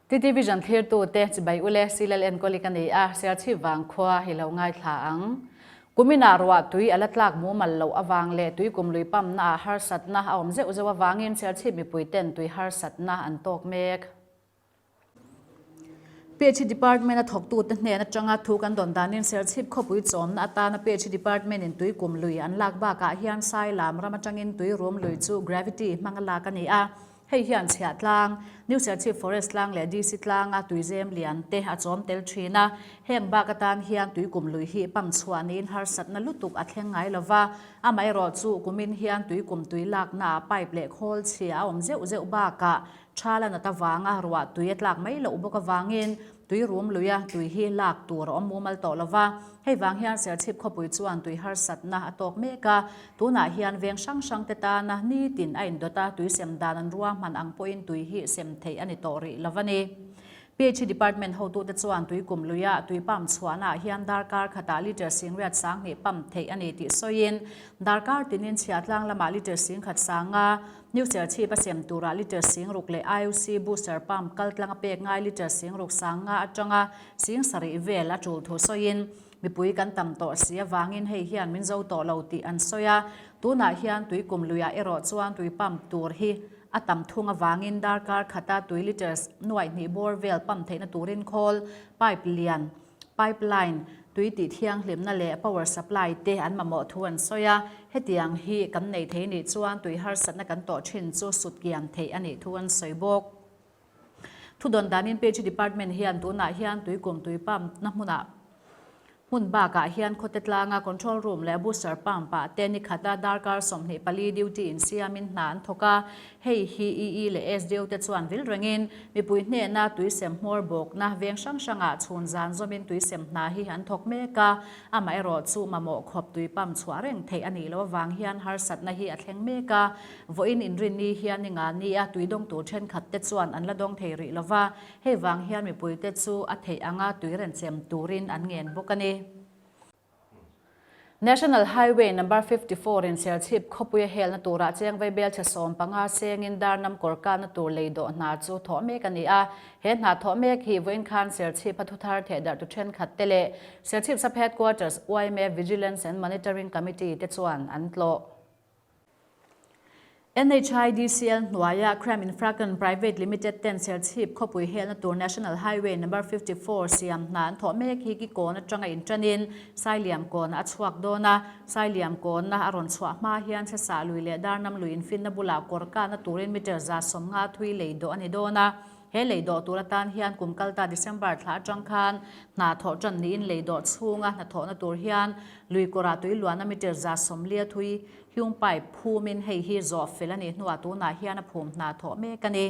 TT Vision thlirtute chibai ule Silal enkawli ka ni a, Serchhip vang khua hi lo ngaithla ang. Kuminah ruah tui a la tlak mumal loh avang leh tui kum lui pump naah harsatna a awm zeuh zeuh avangin Serchhip mipuiten tui harsatna an tawk mek. PHE Department a thawktute hnen atanga thu kan dawn danin Serchhip khawpui chawmna atana PHE Department in tui kum lui an lak bakah hian Sailam ram atangin tui rum lui chu gravity hmanga lak a ni a. Hei hian chhiah tlang, New Serchhip Forest tlang leh DC tlanga tuizem lian te a chawm tel thin a. Heng bak atan hian tui kum lui hi pump chhuah niin harsatna lutuk a thleng ngai lova, amaherawhchu kumin hian tui kum tui laknaah pipe leh khawl chhia a awm zeuh zeuh bakah Thala nat avanga ruah tui a tlak mai loh bawk avangin tui rum luia tui hi lak tur a awm mumal tawh lo va. Hei vang hian Serchhip khawpui chuan tui harsatna a tawk mek a, tunah hian veng hrang hrang te tana nitin a indawt a, tui sem dan an ruahman ang pawhin tui hi sem theih a ni tawh rih lo a ni. PHE Department hotute chuan tui kum luia tui pump chhuahnaah hian darkar khatah litre singriat sanghnih pump theih a ni tih sawiin darkar tinin chhiahtlang lamah litre singkhat sanga New Serchhip a sem turah litre singruk leh IOC booster pump kaltlang a pek ngai litre singruk sanga atanga sing sarih vel a tul thu sawiin mipui kan tam tawh si avangin hei hian min zo tawh lo tih an sawi a. Tunah hian tui kum luiah erawh chuan tui pump tur hi a tam thung avangin darkar khata tui litres nuaih hnih bawr vel pump theihna turin khawl, pipe lian, pipeline, tui tih thianghlimna leh power supply te an mamawh thu an sawi a. Hetiang hi kan nei thei nih chuan tui harsatna kan tawh thin chu sut kian theih a nih thu an sawi bawk. Thudawn danin PHE Department hian tunah hian tui kum tui pump na hmunah Hmun bakah hian khawte tlanga control room leh booster pump ah te ni khata darkar 24 duty insiamin hna an thawk a, hei hi EE leh SDO te chuan vil rengin mipui hnehna tuisem hmawr bawkna veng hrang hrangah chhun zan zawmin tuisem hna hi an thawk mek a, amaherawh chu mamawh khawp tui pump chhuah reng theih a nih loh avang hian harsatna hi a thleng mek a, vawiin inrinni hian ni nga nia tui dawng tur thenkhat te chuan an la dawng thei rih lova. Hei vang hian mipuite chu a theih anga tui renchem turin an ngen bawk a ni. National Highway Number 54 in Serchhip khawpuia helna turah chengvei belchhe 15 sengin Darnam kawr kalna tur lei dawh hna chu thawh mek a ni a. He hna thawh mek hi vawiin khan Serchhip a thuthar thehdarh tu thenkhat te leh Serchhip Sub Headquarters yma Vigilance and Monitoring Committee te chuan an tlawh. NHIDCL hnuaia Crime Infracon Private Limited ten Serchhip khawpui helna tur National Highway Number 54 siam hna an thawh mek hi Kikawn atanga inṭanin Sailiam kawnah a chhuak dawn a. Sailiam kawnna a rawn chhuah hma hian Chhesah lui leh Darnam lui infinna bulah kawr kahna turin meter 150 thui lei dawh a ni dawn a. He lei dawh tur atan hian kum kalta December thla atang khan hna thawh tan niin lei dawh chhunga hna thawhna tur hian lui kawrah tui luana meter 140 thui hiung pipe phumin hei hi zawh fel a nih hnuah tunah hian a phum hna thawh mek a ni.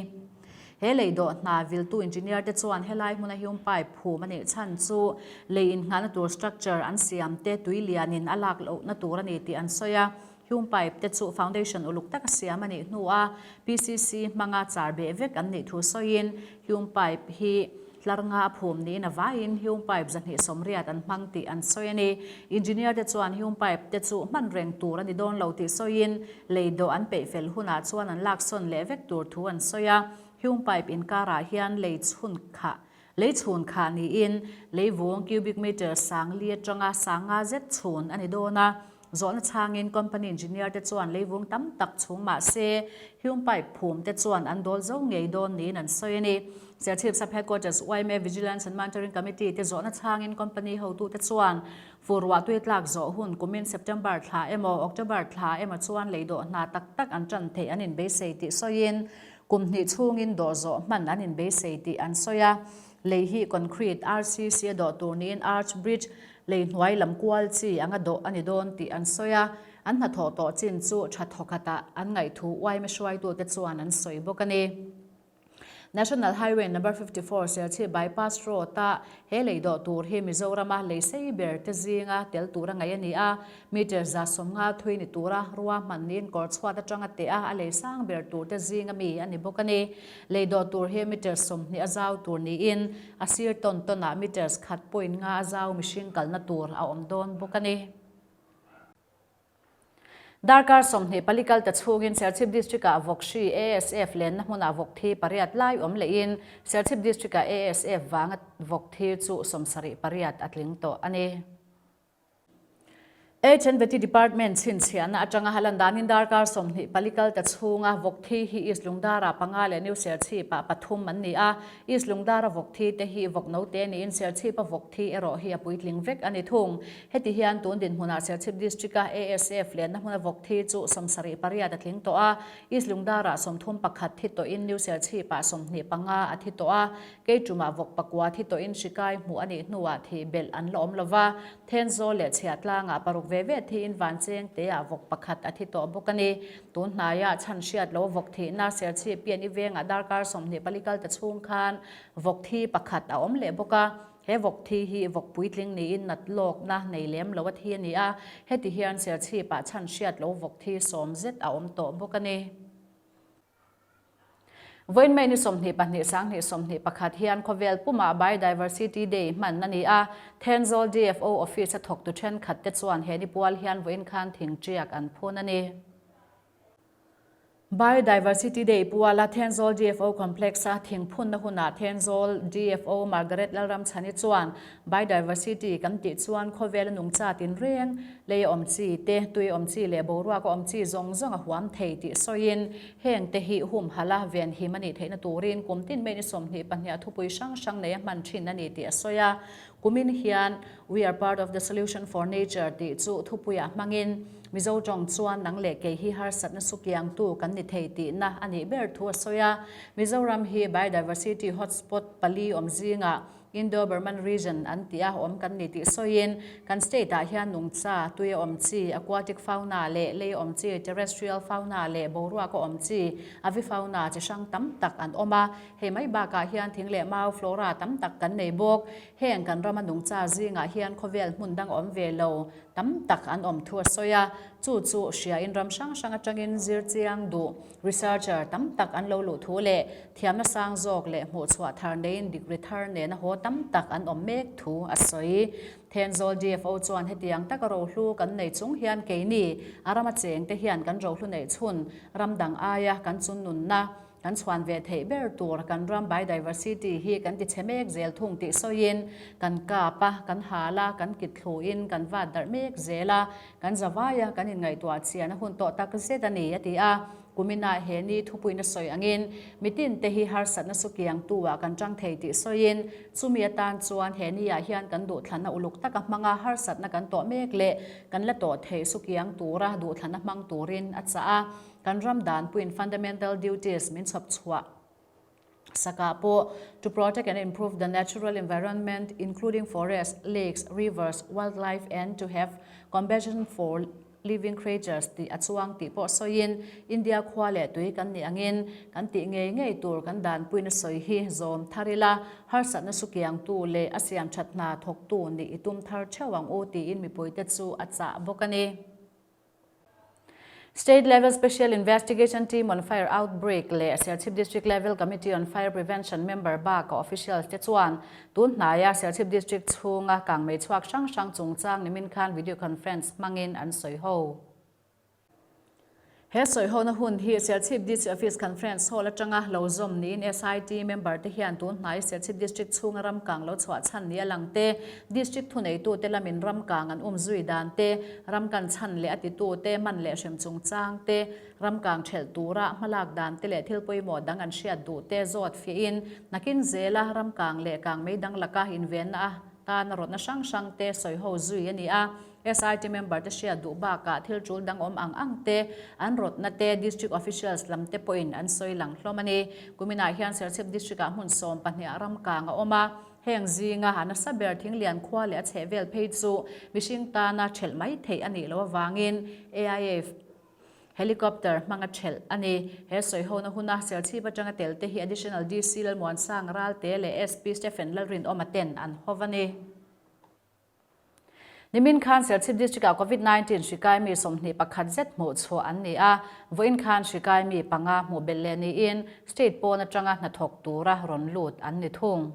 He lei dawh hna viltu engineer te chuan helai hmuna hiung pipe phum a nih chhan chu lei innghahna tur structure an siam te tui lianin a lak lohna tur a ni tih an sawi a. Hiung pipe te chu foundation uluk taka siam a nih hnua PCC hmanga char beh vek an nih thu sawiin Hiung pipe hi tlar nga a phum niin a vaiin Hiung pipe 280 an hmang tih an sawi a ni. Engineer te chuan Hiung pipe te chu hman reng tur a ni dawn lo tih sawiin lei dawh an peih fel hunah chuan an laksawn leh vek tur thu an sawi a. Hiung pipe inkarah hian lei chhun khah lei chhun khah niin lei vung cubic meter sang li atanga sang nga zet chhun a ni dawn a. Zawhna chhangin company engineer te chuan leivung tam tak chhung mah se Hume pipe phum te chuan an dawl zo ngei dawn niin an sawi a ni. Serchhip Sub Headquarters yma Vigilance and Monitoring Committee te zawhna chhangin company hotute chuan fur ruah tui tlak zawh hun kumin September thla emaw October thla emaw chuan lei dawh hna tak tak an tan theih an inbeisei tih sawiin kum hnih chhungin dawh zawh hman an inbeisei tih an sawi a. Lei hi concrete RCC a dawh tur niin arch bridge Lei hnuai lam kual chi anga dawh a ni dawn tih an sawi a, an hnathawh tawh chin chu tha thawkhatah an ngaihthu yma hruaitute chuan an sawi bawk a ni. National Highway Number 54 Serchhip Bypass Road-a he lei dawh tur hi Mizorama lei sei ber te zinga tel tura ngaih a ni a, meter 150 thui ni tura ruahman niin kawr chhuat atanga teh a, a lei sang ber tur te zinga mi a ni bawk a ni. Lei dawh tur hi meter 20 a zau tur niin A sir tawn tawnah meters khat point nga a zau mihring kalna tur a awm dawn bawk a ni. Darkar 24 kal ta chhungin Serchhip District-ah vawk hri ASF lenna hmunah vawk thi pariat lai awm lehin Serchhip District-ah ASF vanga vawk thi chu 78 a tling tawh a ni. HNVT Department chhinchhiahna atanga halan danin darkar 24 kal ta chhunga vawk thi hi East Lungdara panga leh New Serchhip-ah pathum an ni a. East Lungdara vawk thi te hi vawk note niin Serchhip-a vawk thi erawh hi a puitling vek a ni thung. Heti hian tun dinhmunah Serchhip District-a ASF lenna hmuna vawk thi chu 78 a tling tawh a, East Lungdarah 31 thi tawhin New Serchhip-ah 25 a thi tawh a, Keiṭumah vawk pakua thi tawhin hri kai hmuh a nih hnuah thih belh an la awm lo va, Thenzawl leh Chhiahtlangah paruk ve ve thiin Vancheng teah vawk pakhat a thi tawh bawk a ni. Tun hnaiah chhan hriat lo vawk thihna Serchhip pian i vengah darkar 24 kal ta chhung khan vawk thi pakhat a awm leh bawk a. He vawk thi hi vawk puitling niin nat lawkna nei lem lo a thi a ni a, heti hian Serchhipah chhan hriat lo vawk thi sawm zet a awm tawh bawk a ni. Vawiin May ni 22 2021 hian khawvel pumah Biodiversity Day hman a ni a, Thenzawl DFO Office a thawktu thenkhat te chuan he ni pual hian vawiin khan thingṭiak an phun a ni. Biodiversity Day puala Thenzawl DFO Complex-a thingphunna hunah Thenzawl DFO Margaret Lalramchhani chuan Biodiversity kan tih chuan khawvela nungcha tinreng, lei a awm chi te, tui a awm chi leh boruak a awm chi zawng zawng a huam thei tih sawiin heng te hi humhalh a venhim a nih theihna turin kum tin May ni 22 a thupui hrang hrang nei a hman thin a ni tih a sawi a. Kumin hian We are part of the solution for nature tih chu thupuiah hmangin Mizo tawng chuan nang leh kei hi harsatna sukiangtu kan ni thei tihna a nih ber thu a sawi a. Mizoram hi biodiversity hotspot pali awm zingah Indo-Burman region an tih a awm kan ni tih sawiin kan state ah hian nungcha, tui a awm chi, aquatic fauna leh lei a awm chi, terrestrial fauna leh boruak a awm chi, avifauna chi hrang tam tak an awm a. Hei mai bakah hian thing leh mau, flora, tam tak kan nei bawk. Heng kan rama nungcha zingah hian khawvel hmun dang awm ve lo tam tak an awm thu a sawi a. Chu chu hriain ram hrang hrang atangin zir chiang duh, researcher, tam tak an lo luh thu leh thiamna sang zawk leh hmuhchhuah thar neiin degree thar nena haw tam tak an awm mek thu a sawi. Thenzawl DFO chuan hetiang taka rohlu kan nei chung hian keini a rama chengte hian kan rohlu neih chhun ram dang aia kan chunnunna Kan chhuan ve theih ber tur kan ram biodiversity hi kan ti chhe mek zel thung tih sawiin kan kap a, kan hal a, kan kit thluin kan vat darh mek zel a, kan zavai a, kan inngaihtuah chian a hun tawh tak zet a ni, a ti a. Kuminah he ni thupuina sawi angin mitin te hi harsatna sukiang tu ah kan tang thei tih sawiin chumi atan chuan he ni ah hian kan duhthlanna uluk taka hmanga harsatna kan tawh mek leh kan la tawh theih sukiang tura duhthlanna hmang turin a chah a. Kan ram danpuiin fundamental duties min chhawp chhuah sakah pawh to protect and improve the natural environment including forests, lakes, rivers, wildlife and to have compassion for living creatures tih a chuang tih pawh sawiin India khua leh tui kan nih angin kan tih ngei ngei tur kan danpuina sawi hi zawm thar ila harsatna sukiangtu leh a siam that hna thawktu nih i tum thar theuh ang u tiin mipuite chu a chah bawk a ni. State Level Special Investigation Team on Fire Outbreak leh Serchhip District Level Committee on Fire Prevention member baka officials te chuan tun hnaia Serchhip District chhunga kangmei chhuak hrang hrang chungchang nimin khan video conference hmangin an sawi ho. He sawi hona hun hi Serchhip DC Office Conference Hall atanga lo zawm niin SIT member te hian tun hnai Serchhip District chhunga ram kang lo chhuah chhan ni a lang te, District thuneitute lamin ram kang an um zui dan te, ram kan chhan leh a titute man leh hrem chungchang te, ram kang thelh tura hmalak dan te leh thil pawimawh dang an hriat duh te zawt fiahin nakin zela ram kang leh kang mei dang laka invenna a tana rawtna hrang hrang te sawiho zui a ni a. SIT member te hriat duh bakah thil tul dang awm ang ang te, an rawtna te District Officials lam te pawhin an sawi lang hlawm a ni. Kuminah hian Serchhip District-ah hmun 12 ah ram kang a awm a. Heng zinga a nasa ber thinglian khua leh a chhehvel phei chu mihring tana thelh mai theih a nih loh avangin AIF helicopter hmanga thelh a ni. He sawihona huna Serchhip atanga tel te hi Additional DC Lalmuansang Ralte leh SP Stephen Lalrinawma ten an hawv a ni. Nimin khan Serchhip District-ah Covid-19 hri kaimi 21 zet hmuh chhuah an ni a, vawiin khan hri kaimi panga hmuh belh leh niin State pawn atanga hnathawk tura rawn lut an ni thung.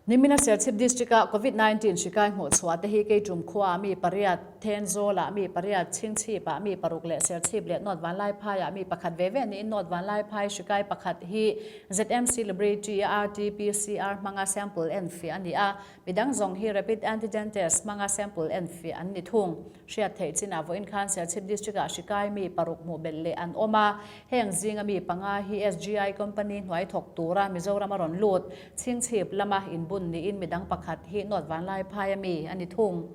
Nimina Serchhip District-a Covid 19 hri kai hmuhchhuah te hi Keitum khuaah mi pariat, Thenzawlah mi pariat, Chhingchhipah mi paruk leh Serchhip leh North Vanlaiphaiah mi pakhat ve ve niin North Vanlaiphai hri kai pakhat hi ZMC Laboratory-a RT-PCR hmanga sample enfiah a ni a, midang zawng hi Rapid Antigen Test hmanga sample enfiah an ni thung. Hriat theih chinah vawiin khan Serchhip District-ah hri kai mi paruk hmuh belh leh an awm a, heng zinga mi panga hi SGI Company hnuai thawk tura Mizoram a rawn lut. Chhingchhip lama inbun niin midang pakhat hi North Vanlaiphai a mi a ni thung.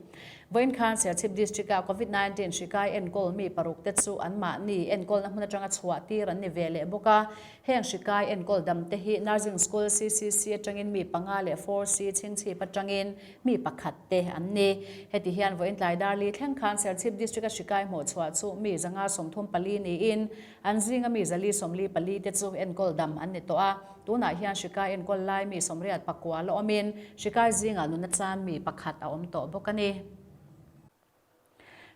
Vawiin khan Serchhip District-a Covid 19 hri kai enkawl mi paruk te chu anmahni enkawlna hmun atanga chhuah tir an ni ve leh bawk a. Heng hri kai enkawl dam te hi Nursing School CCC atangin mi panga leh 4C Chhingchhip atangin mi pakhat te an ni. Heti hian vawiin tlai darli thleng khan Serchhip District-a hri kai hmuhchhuah chu mi 134 niin An zinga mi 444 te chu enkawl dam an ni tawh a, tunah hian hrikai enkawl lai mi 89 la awmin hrikai zingah nuna chan mi pakhat a awm tawh bawk a ni.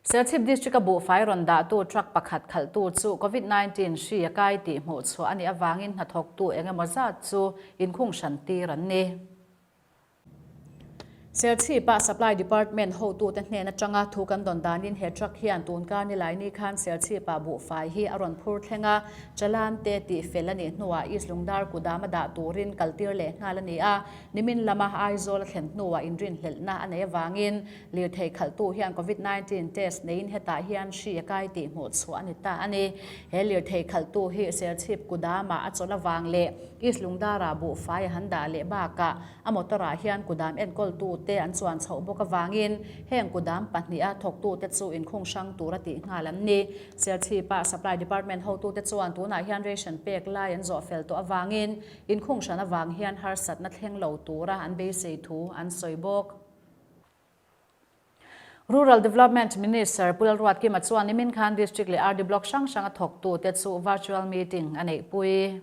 Serchhip District-a buhfai rawn dahtu truck pakhat khalhtu chu Covid 19 hri a kai tih hmuhchhuah a nih avangin hnathawktu eng emaw zat chu inkhung hran tir an ni. Serchhip-a Supply Department hotute hnen atanga thu kan dawn danin he truck hian tunkar nilaini khan Serchhip-ah buhfai hi a rawn phur thleng a, chalante tih fel a nih hnuah East Lungdar kudam a dah turin kaltir leh nghal a ni a, nimin lama Aizawl a thlen hnuah inrinhlelhna a nei avangin lirthei khalhtu hian Covid 19 test neiin hetah hian hri a kai tih hmuh chhuah a ni ta a ni. He lirthei khalhtu hi Serchhip kudamah a chawlh avang leh East Lungdara buhfai a han dah leh bakah a motor-ah hian kudam enkawltute an chuan chhoh bawk avangin heng kudam pahniha thawktute chu inkhung hrang tura tih nghal an ni. Serchhipa Supply Department hotute chuan tunah hian ration pek lai an zawh fel tawh avangin inkhung hran avang hian harsatna thleng lo tura an beisei thu an sawi bawk. Rural Development Minister Pu Lalruatkima chuan nimin khan District leh RD Block hrang hranga thawktute chu virtual meeting a neihpui.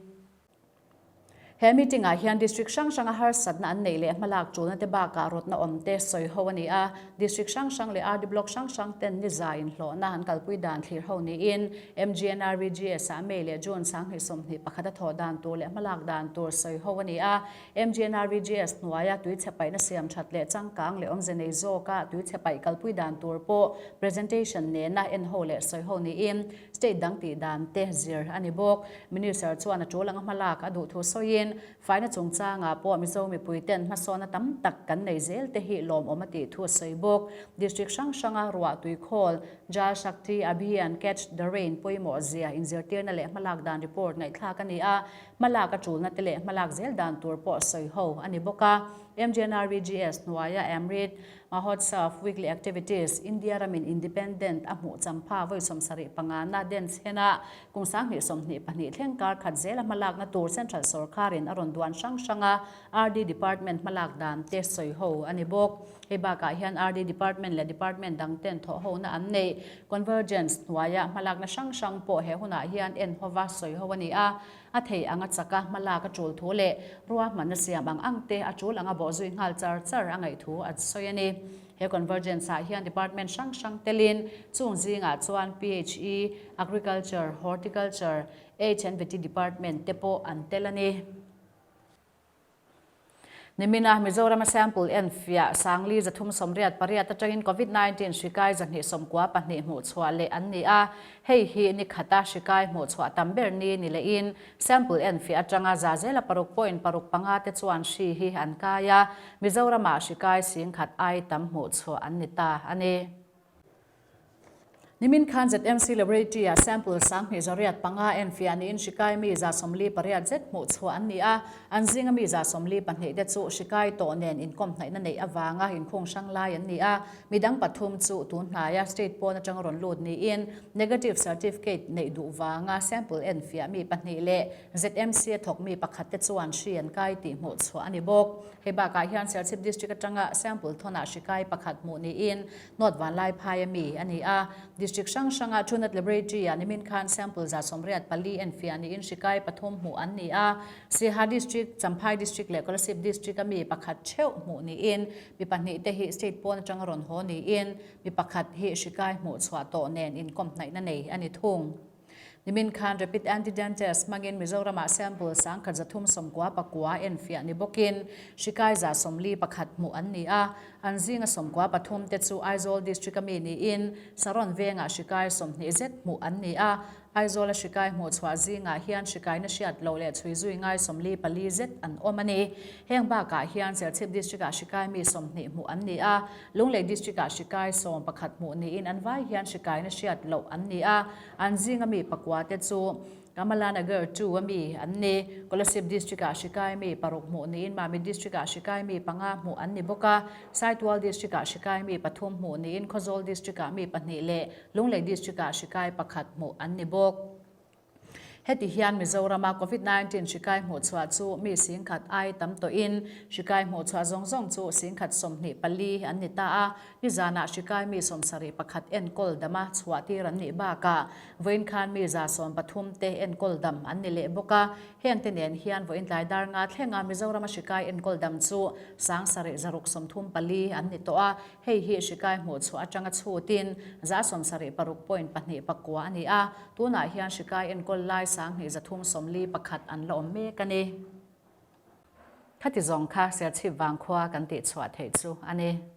He meeting ah hian District hrang hranga harsatna an neih leh hmalak tulna te bakah rawtna awm te sawi ho a ni a. District hrang hrang leh RD Block hrang hrang ten niza inhlawhna an kalpui dan thlir ho niin MGNREGS ah May leh June 2021 a thawh dan tur leh hmalak dan tur sawi ho a ni a. MGNREGS hnuaia tuichhe paihna siam that leh changkang leh awmze nei zawka tuichhe paih kalpui dan tur pawh presentation nena en ho leh sawi ho niin state dang tih dan te zir a ni bawk. Minister chuan a tul anga hmalak a duh thu sawiin faina chungchangah pawh Mizo mipui ten hmasawnna tam tak kan nei zel te hi lawmawm a tih thu a sawi bawk. District hrang hranga ruah tui khawl, Jal Shakti Abhiyan Catch the Rain pawimawh zia inzirtirna leh hmalak dan report ngaihthlak a ni a. Hmalak a tulna te leh hmalak zel dan tur pawh sawi ho a ni bawk a. MGNREGS hnuaia Amrit Mahotsav Weekly Activities, India ramin Independent a hmuh champha vawi 75 na den chhena kum 2022 thleng kar khat zela hmalakna tur Central sorkarin a rawn duan hrang hrang a, RD Department hmalak dan te sawi ho a ni bawk. Hei bakah hian RD Department leh Department dang ten thawh hona an neih Convergence hnuaia hmalakna hrang hrang pawh he hunah hian en hova sawi ho a ni a. A thei anga chaka hmalak a tul thu leh ruahmanna siam ang ang te a tul anga bawhzui nghal char char a ngaih thu a sawi a ni. He Convergence ah hian Department hrang hrang telin chung zingah chuan PHE, Agriculture, Horticulture, H&VT Department te pawh an tel a ni. Nimina Mizorama sample enfiah Sangli 388 atangin Covid 19 hri kai 292 hmuh chhuah leh an ni a, hei hi ni khata hri kai hmuh chhuah tam ber ni ni lehin sample enfiah atanga za zela paruk point paruk panga te chuan hri hi an kai a, Mizoramah hri kai 10,000 ai tam hmuh chhuah an ni ta a ni. Nimin khan ZMC Laboratory-ah sample 2805 enfiah niin hrikai mi 48 zet hmuh chhuah an ni a, an zinga mi 42 te chu hrikai tawh nen inkawmhnaihna neih avanga inkhung hrang lai an ni a, midang pathum chu tun hnaia state pawn atanga rawn lut niin negative certificate neih duh vanga sample enfiah mi pahnih leh ZMC-a thawk mi pakhat te chuan hri an kai tih hmuh chhuah a ni bawk. Hei bakah hian Serchhip District atanga sample thawnah hrikai pakhat hmuh niin North Vanlaiphai a mi a ni a, District hrang hranga Truenat Laboratory-ah nimin khan sample 84 enfiah niin hrikai pathum hmuh an ni a, Siaha District, Champhai District leh Kolasib District a mi pakhat theuh hmuh niin mi pahnih te hi state pawn atanga rawn haw niin mi pakhat hi hrikai hmuh chhuah tawh nen inkawmhnaihna nei a ni thung. Nimin khan Rapid Antigen Test hmangin Mizoramah sample 1399 enfiah ni bawkin hri kai 41 hmuh an ni a. An zinga 93 te chu Aizawl District-a mi niin Saron vengah hri kai 20 zet hmuh an ni a. Aizawla hri kai hmuh chhuah zingah hian hri kaina hriat loh leh chhui zui ngai 44 zet an awm a ni. Heng bakah hian Serchhip District-ah hri kai mi 20 hmuh an ni a, Lunglei District-ah hri kai 11 hmuh niin an vai hian hri kaina hriat loh an ni a. An zinga mi pakua te chu Kamalanagar 2 a mi an ni. Kolasib District-ah hri kai mi paruk hmuh niin Mamit District-ah hri kai mi panga hmuh an ni bawk a. Saitual District-ah hri kai mi pathum hmuh niin Khawzawl District-ah mi pahnih leh Lunglei District-ah hri kai pakhat hmuh an ni bawk. Heti hian Mizorama Covid 19 hri kai hmuh chhuah chu mi 10,000 ai tam tawhin hri kai hmuh chhuah zawng zawng chu 1024 an ni ta a. Nizanah hri kai mi 71 enkawl dama chhuah tir an nih bakah vawiin khan mi 113 te enkawl dam an ni leh bawk a. Hengte nen hian vawiin tlai dar nga thlenga Mizorama hri kai enkawl dam chu 7634 an ni tawh a. Hei hi hri kai hmuh chhuah atanga chhutin 76.29 a ni a, tunah hian hri kai enkawl lai 2341 an la awm mek a ni. Khati zawng kha Serchhip vangkhua kan tihchhuah theih chu a ni.